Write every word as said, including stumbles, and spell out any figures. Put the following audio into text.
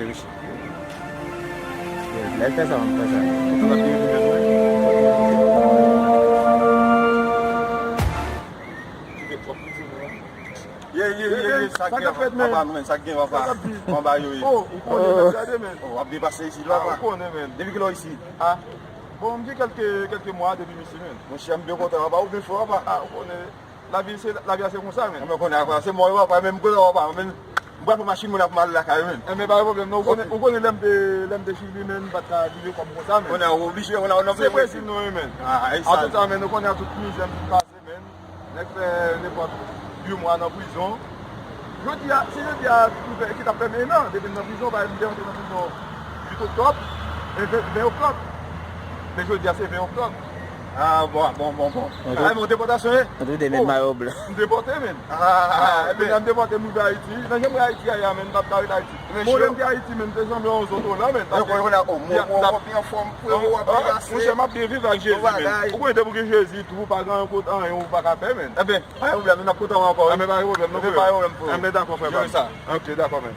Lè l fè sa, m fè sa. Ye, ye, ye, ye, sa k gen, papa, men, sa k gen, papa. Anba yo ye. Oh, ou konnen, men, gade, men. Oh, w ap depase isi, papa. Ou konnen, men. Depi kilè w isi? Ah. Bon, m gen kèlke, kèlke mwa depi m isi, men. Monchè, m byen kontan, papa, ou byen fò, papa. Ah, ou konnen. Lavi se, lavi a se konsa, men. Mwen konnen apa, se mò yo apa, men m konnen apa, men m pral pran machin mwen ap m al lakay, men. Enben, pa gen pwoblèm, non, ou konnen, ou konnen lè m te, lè m te Chili, men m pa t ka rive kòm konsa, men. Konnen ou oblije, ou nan, ou nan se prensip nou, men. Ah, e sa. Antouka, men, nou konnen tout mizè m pase, men. Nèg fè nenpòt de mwa nan prizon. Jodi a, si jodi a, ki t ap fè m en an, depi m nan prizon, pa m te rantre nan prizon uit oktòb, e ven, ven oktòb. Men jodi a, se ven oktòb. Ah, bon, bon, bon, bon. Ay, men w depòtasyon, e? Ou tou de met mayo blan. M depòte, men. Ah, men. Kounye a m depòte, m rive Ayiti. Nan jan m wè Ayiti a, men, m p ap ka ret Ayiti. Bon, lè m te Ayiti, men, m te sanble yon zotolan, men. Mwen konnen, o, mwen, mwen, mwen, anfòm, frero, w ap depase. Monchè, m ap byen viv ak Jezi, men. Ou konnen, depi w gen Jezi, tou, pa gen anyen kot anyen ou pa ka fè, men. Enben, pa gen pwoblèm, n ap kontan wè ankò, wi. Enben, pa gen pwoblèm, non, frero. Enben, pa gen pwoblèm, frero. Enben, dakò, frè pa m. Ok, dakò, men.